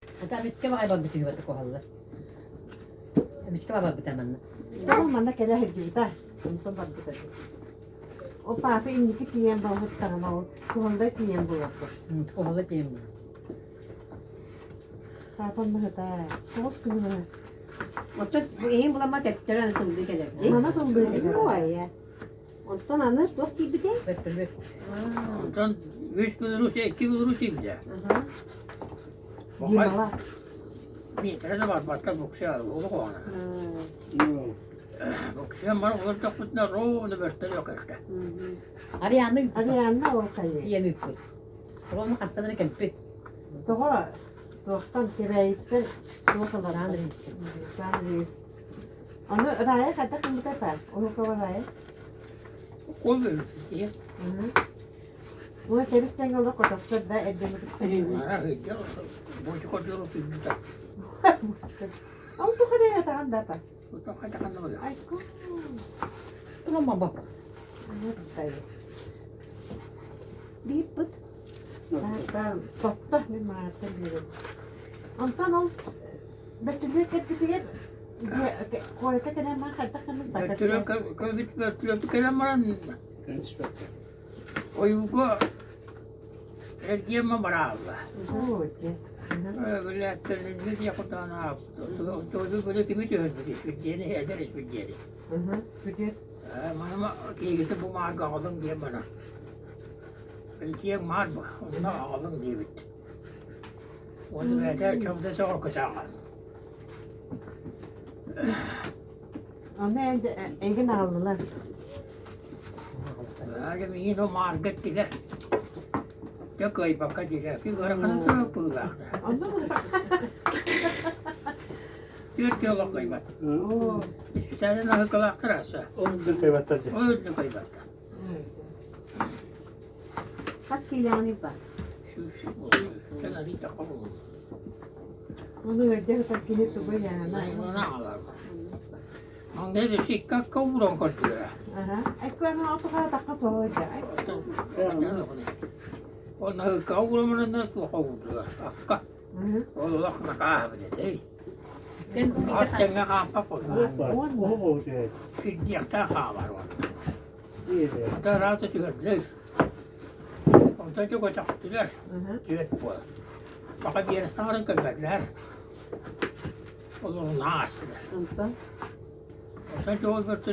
Ата эмискэ баҕайы барбыт үһү бата куһаллар. Эмискэ барбыта манна. Ол манна кэлэ сылдьыбыта. Онтон барбыта. Ол паапа инники тиийэн буолбуттаҕына ол куһаллар тиийэн буолуохпут. Куһалла тиийэн буолуо. Паапам быһыта. Тоҕус күнү быһа. Оттон иһин буламма төттөрү аны тыллыы кэлэр дии. Мана тыллыы кэлэр. Ой, Онтон аны туох тиийбитэй? Бөртөлүөт. Онтон үс Белоруссия, икки Белоруссия билэ. Димала. Миэтэрэ да барбаттар буксуйа олох оҕона. Буксуйан баран олордохпутуна ровно бөртөлүөт кэлтэ. Арианна ыыппыт. Арианна ол хайыы. Тиийэн ыыппыт. Ровно хантан эрэ кэлбит. Тоҕо туохтан Кэбээйиттэн туох ылар? Сан рейс. Сан рейс. Ону Рая хайдах гыммытай паа? Уһукова Рая? Кол бөлүксүсүйэ. Уон тэбис тэҥ олох котохсор да эрдэммит Мара сылдьар бочука дьору күйбүтэ. Ол тухары ятаҕан да па. Утан хайдаханна была. Айку. Тума бапа. Бииппыт. Тотто мин мааттан биэрэн. Онтон ол бөртүлүөт кэлбитигэр куоракка кэлэн баран хайдах гыннык Бөртүлүөт кэлэн баран ойууга эргиэммэ бараалла. Билээттэринни диэх кутаана тойду били кими түһэрбит испирдиэни эдэр испирдиэни. Манама киһигити бу маарга аҕалыҥ диэн баран. Киэҥ маар бу, онно аҕалыҥ диэбит. Уонна бэйэтэ чабда сөҕө кытааҕа. Онно эйигин аҕаллылар. Аага миигин ол маарга эттилэр. Дьэ кыайбакка диилэр. Фи ыараханын турар быһыылаах. Онно Түөрт киһи олох кыайбат. Испитээлин аһыкалаахтар аса. Ол үрдүн кыайбаттар дии. Ол үрдүн кыайбаттар. Хас киилэҕиний ба? Сүүс арый тахха буолуо. Ону ыалдьа сытар киһи тугу ыйаана? Маҥнай да сиккакка ууран көрдүлэр. Айкуана отуха тахха соһуйда. Ол наһыкка уураманна туоха уурдулар. Акка. Ол олох накааһабыт этэй. Ат тэҥҥэ хаампат буолла. Сирдиэхтээх хаамар уонна. Ата ыраата түһэрдилэр. Онтон дьэ көтөхтүлэр. Түөрт буолан. Баха биэрэ саҥаран көрбөтүлэр. Олорун аастылар. Онтон Онтон дьэ ол бөртөлүөт.